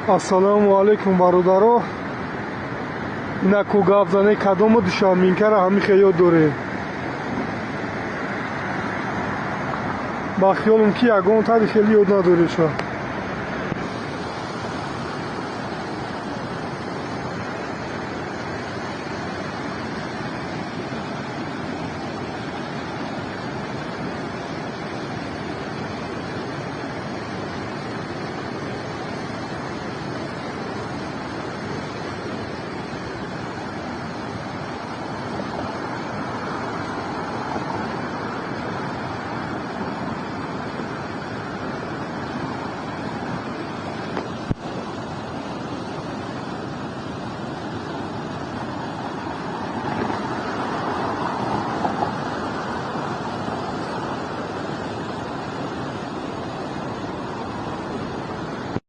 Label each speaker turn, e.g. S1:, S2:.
S1: Ассалому алайкум, бародаро. Инаку гап зане, кадому душанбинкара ҳамин хел ёд доред? Ба хиёлам, ки ягон тари хеле ёд надореша.